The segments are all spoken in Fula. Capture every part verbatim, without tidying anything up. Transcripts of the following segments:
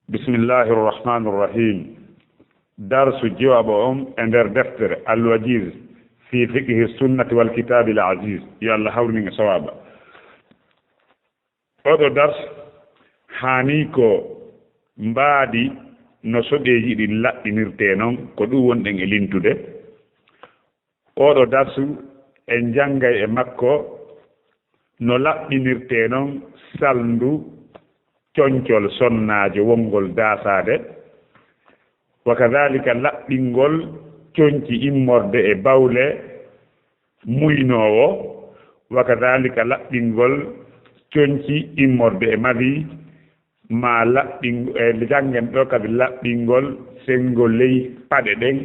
Bismillahi irrahmani irrahim. Darsu jowaɓo on e nder deftere Al-Wajiz fi fiqhi sunnati wal kitabil aziz. Yo Allah hawrinin e sawaba. Oɗo dars hani ko mbaadi no soɓeeji ɗin laɓɓinirte non, ko ɗum wonɗen e lintude. Oɗo darsu en janngay e makko no laɓɓinirte non salndu concol sonnaajo wongol daasaade, wa kadhalika laɓɓingol conci immorde e bawle muynoowo, wa kadhalika laɓɓingol conci immorde e madi, ma laɓɓing-, e janngen ɗo kadi laɓɓingol senngo ley paɗe ɗen,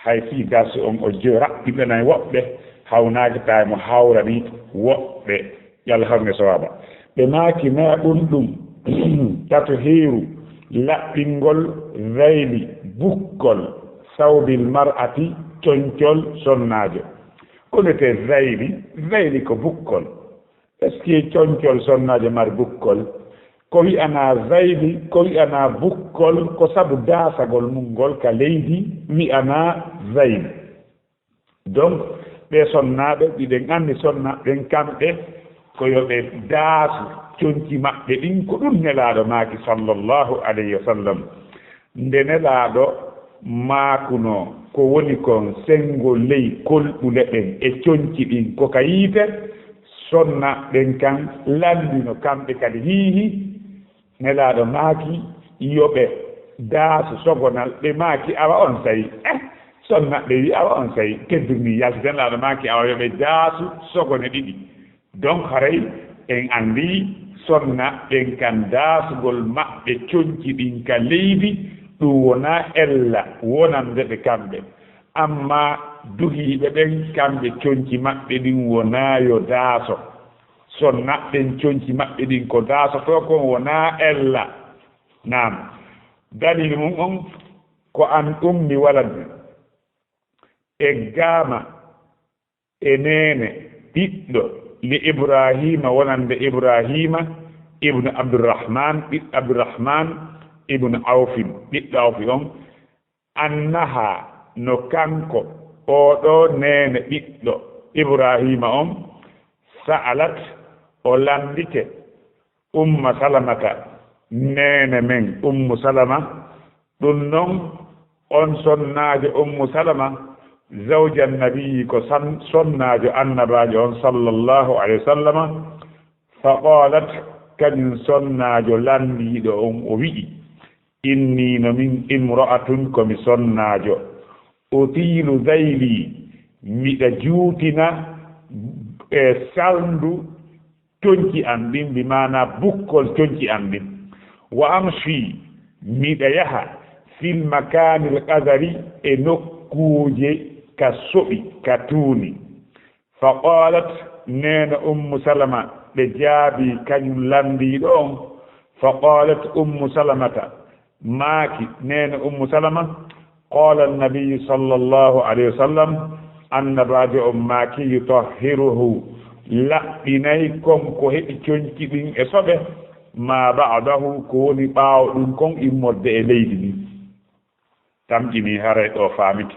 hay si darsu on o jo-, raɓɓinanay woɓɓe, hawnaaki tawi mo hawrani woɓɓe. Yo Allah hawrine sawaba. Ɓe maaki na ɗum ɗum, tato heeru, laɓɓingol zayli, bukkol, sawbil mar'ati, concol sonnaajo. Ko wiyetee zayli? Zayli ko bukkol. Est-ce que concol sonnaajo mari bukkol? Ko wi'anaa zayli, ko wi'anaa bukkol, ko sabu daasagol mum ngol ka leydi wi'anaa zayli. Donc, ɓe sonnaaɓe, ɗiɗen anndi sonnaaɓe ɓen kamɓe, ko yo ɓe daasu conci maɓɓe ɗin, ko ɗum Nelaaɗo maaki sallallahu alayhi wa sallam. Nde Nelaaɗo maakunoo ko woni kon senngo ley kolɓule ɗen e conci ɗin ko ka yiite, sonna ɓen kan lanndino kamɓe kadi hiihi. Nelaaɗo maaki yo ɓe daasu sogonal, ɓe maaki awa onsay, eh, sonna ɓe wi awa onsay, teddumi yaltite, Nelaaɗo maaki awa yo ɓe daasu sogone ɗiɗi. Donc, haray en anndi sonna ɓen kan daasugol maɓɓe conci ɗin ka leydi, ɗum wonaa ella wonande ɓe kamɓe. Amma duhiiɓe ɓen, kamɓe conci maɓɓe ɗin wonaa yo daaso. Sonna ɓen conci maɓɓe ɗin ko daasotoo kon wonaa ella. Naam. Daliilu mum on ko an ummi walad e gaama e neene ɓiɗɗo li Ibraahiima wonande Ibraahiima ibnu Abdurrahman, ɓiɗɗo Abdurrahman ibnu Awfin, ɓiɗɗo Awfi on, annaha no kanko oo ɗoo neene ɓiɗɗo Ibraahiima on, sa'alat, o lanndike, Umma Salamata, neene men Ummu Salama, ɗum non on sonnaajo Ummu Salama, zawjan nabiyyi, ko san-, sonnaajo annabaajo on sallallahu alayhi wa sallama, fa qalat, kañum sonnaajo lanndiiɗo on o wi'i, inni no min imra'atun ko mi sonnaajo, utiilu zayli, miɗa juutina e salndu conci an ɗin, bi maana bukkol conci an ɗin. Wa amshi, miɗa yaha fil makaanil qadari, e nokkuuje ka soɓi, ka tuuni. Fa qalat, neena Ummu Salama, ɓe jaabi kañum lanndiiɗo on. Fa qalat Ummu Salamata, maaki, neene Ummu Salama, qaala Nabiyyu sallallahu alayhi wa sallam, Annabaajo on maaki, yutahhiruhu, laɓɓinay kon ko heɓi conci ɗin e soɓe, ma ba'dahu, ko woni ɓaawo ɗum kon immorde e leydi ndin. Tamƴini haray ɗo faamiti.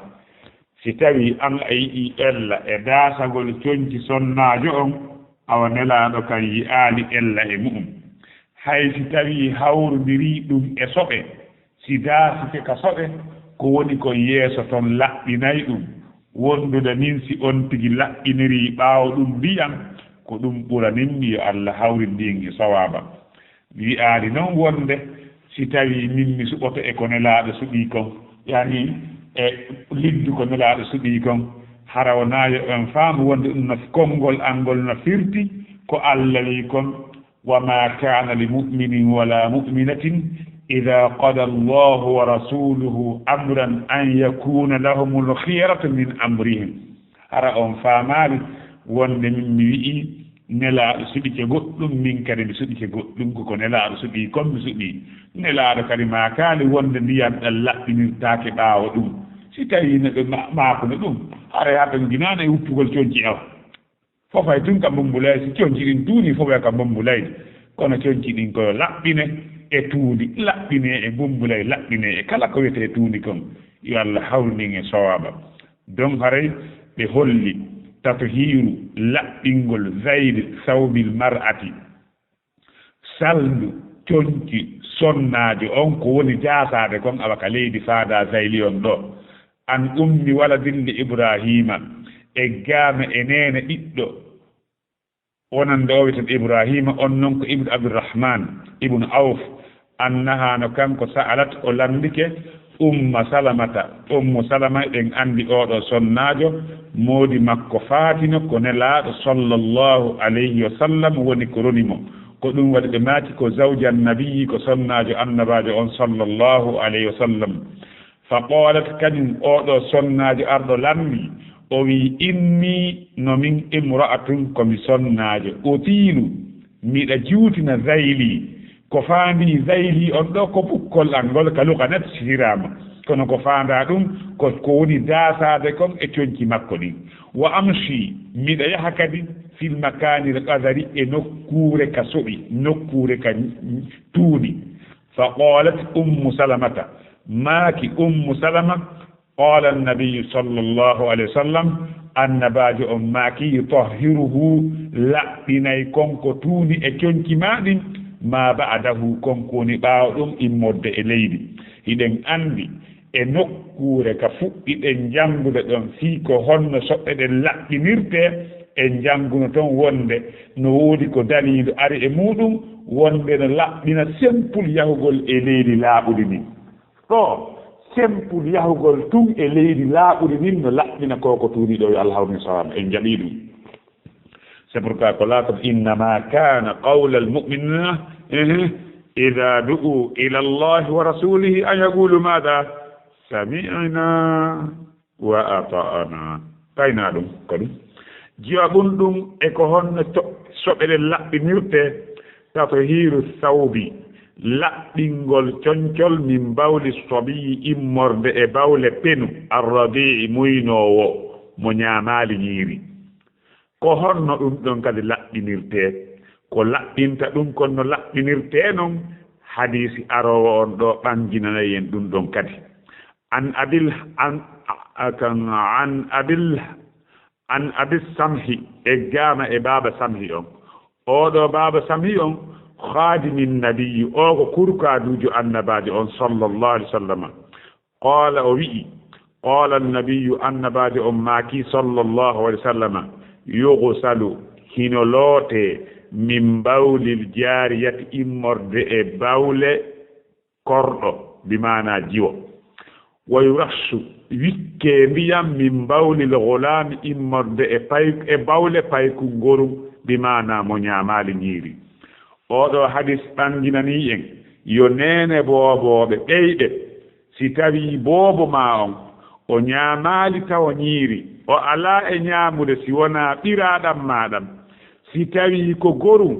Si tawii an a yi'ii ella e daasagol conci sonnaajo on, awa Nelaaɗo kan yi'aali ella e mu'um. Hay si tawii hawrondirii ɗum e soɓe, si daasike ka soɓe, ko woni kon yeeso ton laɓɓinay ɗum, wondude nin si on tigi laɓɓinirii ɓaawo ɗum ndiyam, ko ɗum ɓuranin mi, yo Alla hawrindin e sawaaba. Mi wi'aali non wonde si tawii min mi suɓoto e ko Nelaaɗo suɓii kon, yani e liddu ko Nelaaɗo suɓii kon, hara wonaa yo en faamu wonde ɗum no konngol an ngol no firti ko Alla wi'i kon, wa maa kaana li mu'minin wa laa mu'minatin idaa qadaa Allaahu wa rasuuluhu amran an yakuuna lahumul khiyaratu min amrihim. Hara on faamaali wonde min mi wi'i Nelaaɗo suɓike goɗɗum, min kadi mi suɓike goɗɗum, ko ko Nelaaɗo suɓii kon mi suɓii. Nelaaɗo kadi maakaali wonde ndiyam ɗam laɓɓinirtaake ɓaawo ɗum. Si tawii no ɓe ma-, maakuno ɗum, haray haa ɓe nginaano e wuppugol conci awa. Fof ay tun ka mbumbu leydi, si conci ɗin tuuni fof ay ka mbumbu leydi. Kono conci ɗin ko yo laɓɓine, e tuundi, laɓɓinee e mbummbulay, laɓɓinee e kala ko wiyetee tuundi kon. Yo Allah hawrinin e sawaaba. Don haray ɓe holli tathiiru, laɓɓingol zayli sawbil mar'ati, salndu, conci, sonnaajo on, ko woni daasaade kon, awa ka leydi faadaa zayli on ɗoo. An ummi waladin li Ibraahiima, eggaama e neene ɓiɗɗo, wonande o wiyetee Ibraahiima, on non ko ibnu Abdirahmaan, ibnu Awf, annahaa no kanko sa'alat, o lanndike, Umma Salamata, Ummu Salama, eɗen anndi oo ɗoo sonnaajo, moodi makko faatino ko Nelaaɗo sallallahu alayhi wa sallam woni ko roni mo. Ko ɗum waɗi ɓe maaki ko zawjan nabiyyi, ko sonnaajo Annabaajo on sallallahu alayhi wa sallam. Fa qaalat, kañum oo ɗoo sonnaajo arɗo lanndii, o wi'i, inni, no min imra'atun, ko mi sonnaajo, utiilu, miɗa juutina zayli, ko faandii zayli on ɗoo ko ɓukkol an ngol ka luga net sihiraama, kono ko faandaa ɗum ko ko woni daasaade kon e conci makko ɗin. Wa amshi, miɗa yaha kadi fil makaanil qadari, e nokkuure ka soɓi, nokkuure ka tuundi. Fa qaalat Ummu Salamata, maaki Ummu Salama, qaala annabiyyu sallallahu alayhi wa sallam, Annabaajo on maaki, yutahhiruhu, laɓɓinay kon ko tuundi e conci maa ɗin, maa ba'dahu, kon ko woni ɓaawo ɗum immorde e leydi. Hiɗen anndi e nokkuure ka fuɗɗiɗen janngude ɗon, fii ko honno soɓɓe ɗen laɓɓinirtee, en jannguno ton wonde no woodi ko daliilu ari e muuɗum, wonde no laɓɓina sempul yahugol e leydi laaɓuɗi ndin. Ɗoo, sempul yahugol tun e leydi laaɓuɗi ndin no laɓɓina ko ko tuundi ɗoo, yo Allah hawrin sawaaba. En jaɓii ɗum. C'est pourquoi ko laatoto, innama kana qawla almu'minina, ehe, idha du'u ila Allahi wa rasulihi an yaqulu mada? Sami'na wa ata'na. Payna ɗum ko ɗum. Jiwa ɓun ɗum e ko honno to-, soɓe ɗen laɓɓinirte, tathiru thawbi, laɓɓingol concol, min bawli sabiyi, immorde e bawle penu, arradi'i, muynoowo, mo ñaamaali ñiiri. Ko honno ɗum ɗon kadi laɓɓinirtee? Ko laɓɓinta ɗum kon no laɓɓinirtee non, hadiisi aroowo on ɗoo ɓanginanay en ɗum ɗon kadi. An abil, an, a-, a-, kan, an abil, an abis samhi, eggaama e baaba samhi on. Oo ɗoo baaba samhi on, khaadimin nabiyyi, oo ko kurkaaduujo annabaajo on, sallallahu alaihi wasallam. Qaala, o wi'i, qaala annabiyyu, annabaajo on maaki, sallallahu alaihi wasallam, yughsalu, hino lootee, min bawlil jaariyati, immorde e bawle korɗo, bi maanaa jiwo. Wa yurashu, wikkee ndiyam, min bawlil ghulaami, immorde e pay-, e bawle paykun ngoru, bi maanaa mo ñaamaali ñiiri. Oo ɗoo hadis ɓanginanii en, yo neene boobooɓe ɓeyɓe, si tawii boobo maa on, o ñaamaali tawo ñiiri, o alaa e ñaamude si wonaa ɓiraaɗam maa ɗam. Si tawii ko gorum,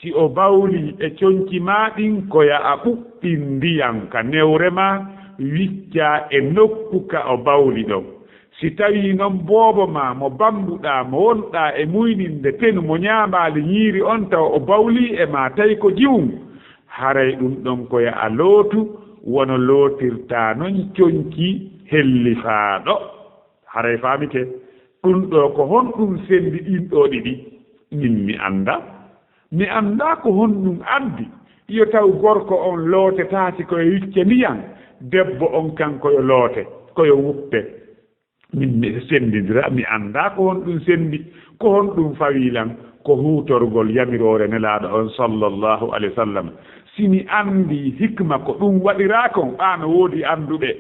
si o bawlii e conci maa ɗin, ko yo a ɓuɓɓin ndiyan ka newre maa, wiccaa e nokku ka o bawli ɗon. Si tawii non boobo maa mo bambuɗaa, mo wonɗaa e muyninde penu mo ñaamaali ñiiri on, tawa o bawlii e maa tawi ko jiwum, haray ɗum ɗon ko yo a lootu, wano lootirtaa non conci hellifaaɗo. Haray faamike, ɗum ɗoo ko honɗum sendi ɗin ɗoo ɗiɗi? Min mi anndaa. Mi anndaa ko honɗum addi yo taw gorko on lootetaake ko e wicce ndiyan, debbo on kanko yo loote, ko yo wuppe. Min mi sendindira, mi anndaa ko honɗum sendi, ko honɗum fawii lan, ko huutorgol yamiroore Nelaaɗo on sallallahu alaihi wasallam. Si mi anndii hikma ko ɗum waɗiraa kon, ɓaa no woodi annduɓe.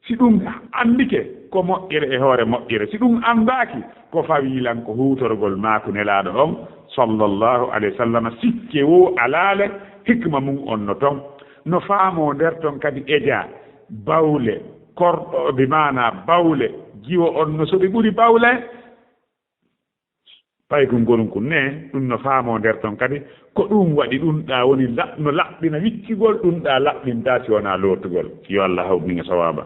Si ɗum anndike, ko moƴƴere e hoore moƴƴere. Si ɗum anndaaki, ko fawii lan ko huutorgol maaku Nelaaɗo on, sallallahu alaihi wasallam. Sikke woo alaale, hikma mun on no ton. No faamoo nder ton kadi ejaa, bawle, korɗo, bi maanaa bawle, jiwo on no soɓi ɓuri bawle. Paykun gorun kun ne, ɗum no faamoo nder ton kadi, ko ɗum waɗi ɗum ɗaa woni la-, no laɓɓina wiccugol, ɗum ɗaa laɓɓintaa si wonaa lootugol. Yo Allah hawrnin e sawaaba.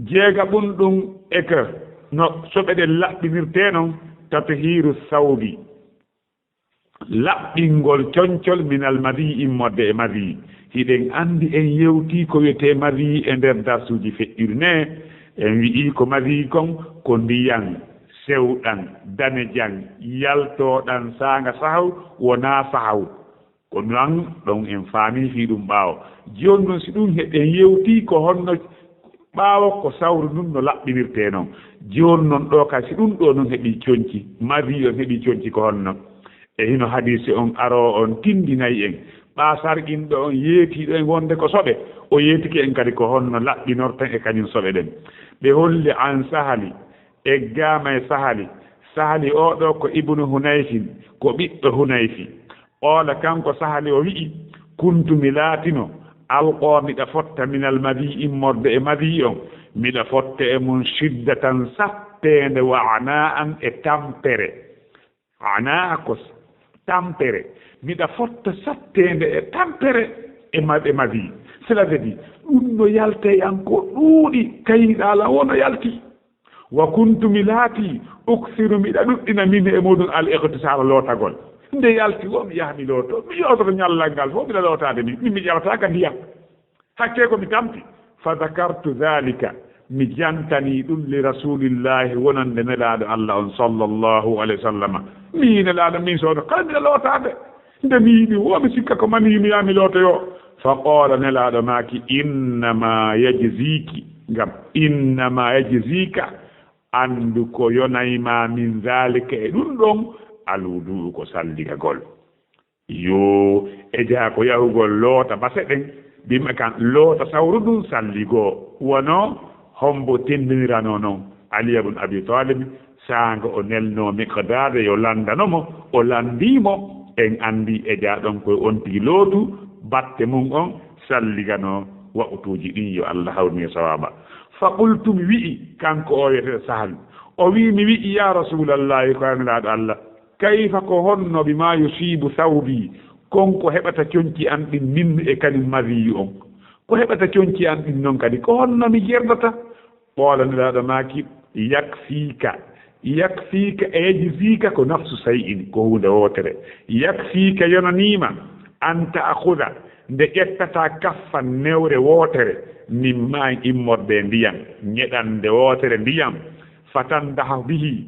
Jeegaɓun ɗum e ka no soɓe ɗen laɓɓinirtee non, tathiiru sawbi. Laɓɓingol coñcol minal madii, immorde e madii. Hiɗen anndi en yewtii ko wiyetee madii e nder darsuuji feƴƴuɗi ne. En wi'ii ko madii kon ko ndiyan sewɗan, danejan, yaltooɗan saanga sahaw, wonaa sahaw. Ko noon ɗon en faamii fii ɗum ɓaawo. Jooni noon si ɗum heɓi en yewtii ko honno ɓaawo ko sawru ndun no laɓɓinirtee noon. Jooni noon ɗoo kay si ɗum ɗoo noon heɓii coñci, madii on heɓii coñci ko honno? E hino hadiisi on aroo on tindinay en, ɓaa sarqinɗo on yeetii ɗo en wonde ko soɓe, o yeetike en kadi ko honno laɓɓinorten e kañum soɓe ɗen. Ɓe holli an Sahali, eggaama e Sahali, Sahali oo ɗoo ko Ibnu Hunayfin, ko ɓiɗɗo Hunayfi. Qoola, kanko Sahali o wi'i, kuntu mi laatino, alqoo miɗa fotta minal madii immorde e madii on, miɗa fotta e mun shiddatan satteende wa ana'an e tampere. Anaa ko s-, tampere. Miɗa fotta satteende e tampere e ma-, e madii. Cela veut dire, ɗum no yalta e an ko ɗuuɗi, kayiɗaa lan woo no yalti. Wa kuntu mi laati, uksiru miɗa ɗuɗɗina min e muɗum al iqtisaala lootagol. Nde yalti woo mi yaha mi looto, mi yoototo ñallal ngal fof miɗa lootaade min, min mi ƴawata ka ndiyam. Hakkee ko mi tampi. Fa dakartu dhalika, mi jantani ɗum li rasulillahi wonande nelaaɗo Allah on sallallahu alayhi wa sallama. Mi Nelaaɗo min soono kala miɗa lootaade. Nde mi yiɗi woo mi sikka ko mani mi yaha mi lootoyo. Fa qoola nelaaɗo maaki, innama yajziki, ngam innama yajzika, anndu ko yonay ma min dhalika e ɗum ɗon, alwudu'u ko salligagol. Yo, e jaa ko yahugol loota base ɗen, bima kan loota sawru ndun salligoo. Wano hombo tindiniranoo non Aliya bun Abi Talib, saanga o nelnoo Miqdaada yo lanndano mo, o lanndii mo, en anndi e jaa ɗon koye on tigi lootu, batte mun on salliganoo waqtuuji ɗin, yo Allah hawnu e sawaaba. Fa qultu, mi wi'i, kanko o wiyetee Sahal, o wi'i, mi wi'i, ya Rasuulallahi, ko an Nelaaɗo Allah, kayfa, ko honno, bima yusibu thawbi, kon ko heɓata conci an ɗin, min e kañum maziyu on? Ko heɓata conci an ɗin non kadi, ko honno mi jerdata? Qoola, Nelaaɗo maaki, yakfiika, yakfiika e yajziika ko nafsu say'in, ko huunde wootere. Yakfiika yonaniima, an ta'khuda, nde ƴettataa kaffan newre wootere, min ma'in immorde e ndiyan, ñeɗande wootere ndiyan, fatandaha bihi,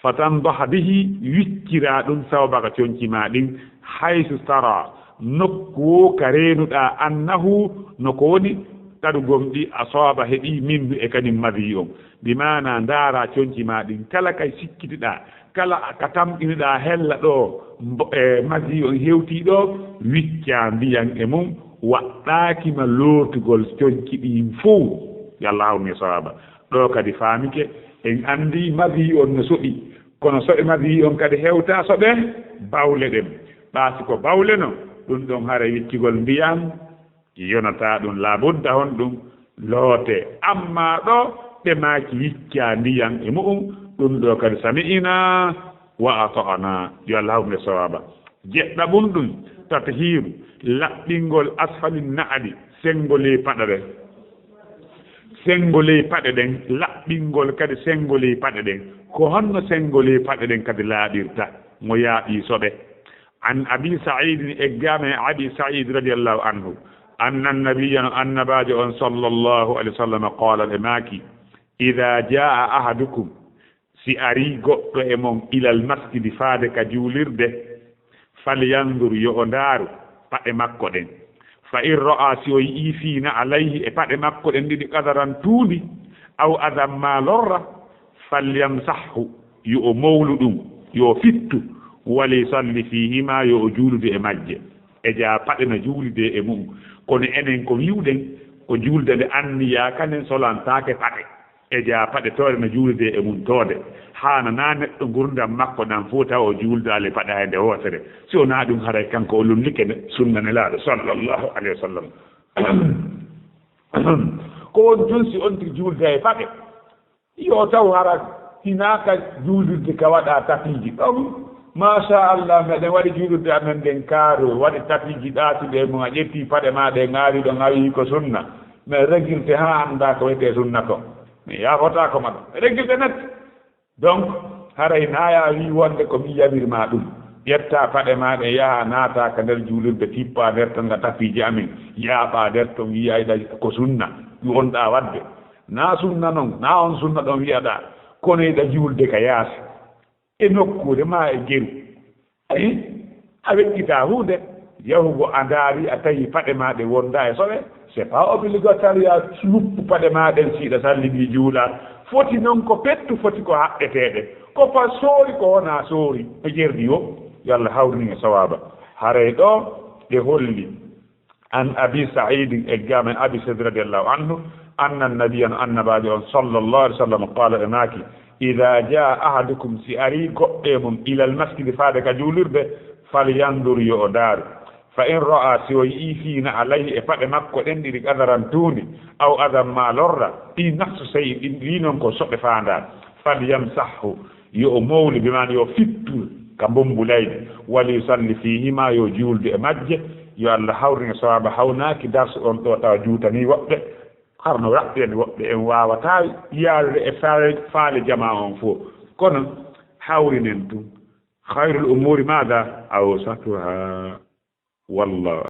fatandaha bihi, wicciraa ɗum sawbaka conci maa ɗin, haysu tara, nokku woo ka reenuɗaa, annahu, no ko woni, kadu gomɗi, asaaba, heɓii, minhu, e kañum maziyu on. Bi maanaa ndaaraa conci maa ɗin, kala ka sikkitiɗaa, kala ka tamƴiniɗaa hella ɗoo, mbo-, e maziyu on hewtii ɗoo, wiccaa ndiyan e mum, waɗɗaaki ma lootugol conci ɗin fow. Yo Allah hawnu e sawaaba. Ɗoo kadi faamike, en anndii maziyu on no soɓi, kono soɓe maziyu on kadi hewtaa soɓe bawle ɗen. Ɓaa si ko bawle no, ɗum ɗon haray wiccugol ndiyan yonataa ɗum, laabudda honɗum loote. Ammaa ɗoo ɓe maaki wiccaa ndiyan e mu'um, ɗum ɗoo kadi sami'inaa wa ata'anaa. Yo Allah hawnu e sawaaba. Jeɗɗaɓun ɗum, tathiiru, laɓɓingol asfalin na'ali, senngo ley paɗe ɗen. Senngo ley paɗe ɗen, laɓɓingol kadi senngo ley paɗe ɗen. Ko honno senngo ley paɗe ɗen kadi laaɓirta mo yaaɓii soɓe? An Abi Sa'iidin, eggaama e Abi Sa'iid radiyallahu anhu, anna nabiyya, no annabaajo on sallallahu alayhi wa sallam, qaala, ɓe maaki, idaa jaa'a ahadukum, si arii goɗɗo e mon ilal masjidi, faade ka juulirde, falyanzur, yo o ndaaru paɗe makko ɗen. Fa in ra'a, si o yi'ii, fii na'layhi, e paɗe makko ɗen ɗiɗi, qadaran, tuundi, aw adan, maa lorra, falyamsahhu, yo o mowlu ɗum, yo o fittu, waliyusalli fiihimaa, yo o juuludu e majje. E jaa paɗe no juulidee e mu'um, kono enen ko wi'uɗen ko juulde nde anniyaa, kanen solantaake paɗe. E jaa paɗe toode no juulidee e mum toode. Haananaa neɗɗo ngurndan makko ɗan fow tawa o juuldaali paɗe hay nde wootere. Si wonaa ɗum, haray kanko o lullike ne-, sunna Nelaaɗo sallallahu alayhi wa sallam. Ko on tun si on tigi juulda e paɗe, yo taw hara hinaa ka juulirde ka waɗaa tapiiji ɗon. Machallah, meɗen waɗi juulirde amen nden kaaru, waɗi tapiiji ɗaatuɗi e mum, a ƴetti paɗe maa ɗe ŋaari ɗon, a wi'i ko sunna. Mais regirde haa anndaa ko wiyetee sunna ko. Mi yaafotaako ma ɗum. Regirde net. Donc, haray naaya wii wonde ko mi yamir ma ɗum. Ƴetta paɗe maa ɗe, yaha naata ka nder juulirde, tippa nder ton ga tapiiji amin, yaaɓa nder ton, wi'a iɗa ko sunna wonɗa waɗde. Na sunna non, na on sunna ɗon wi'aɗa, kono iɗa juulde ka yaasi, e nokkuure maa e geru. Ayi, a weƴƴita huunde, yahugo a ndaari, a tawi paɗe maa ɗe wonda e soɓe, c'est pas obligatoire ya luppu paɗe maa ɗen si iɗa salli ɗi juula. Foti non ko pettu, foti ko haɓɓeteeɗe. Ko pa soori, ko wona soori. O jerdi o, yo Allah hawrin e sawaaba. Haray ɗo, ɗe holli. An Abi Sa'id, e gaamen Abi Sa'id radiyallahu anhu, anna nabiyyan, annabaajo on sallallahu alaihi wasallam, qala, e maaki, "Idha jaa ahadukum, si ari goɗɗo e mon, ilal masjidi, faade ka juulirde, falyanzur, yo o ndaaru. Fa in ra'a, si o yi'i, fiina alayhi, e paɗe makko ɗen ɗiɗi, qadaran, tuuni, aw adan, ma lorra, fi naqsi shay'in, ɗin ɗi non ko soɓe faandaa, falyamsahhu, yo o mowlu, bi maana yo fittu ka mbombulayɗe, wal yusalli fihima, yo juuldu e majje." Yo Allah hawrin e sawaaba. Hawnaaki darsu on ɗo tawa juutanii woɓɓe, harno raɓɓen woɓɓe, en waawataa yaarude e faale, faale jamaa on fof. Kono hawrinen tun. Khairul umuri maada? Awsatuha. Wallah.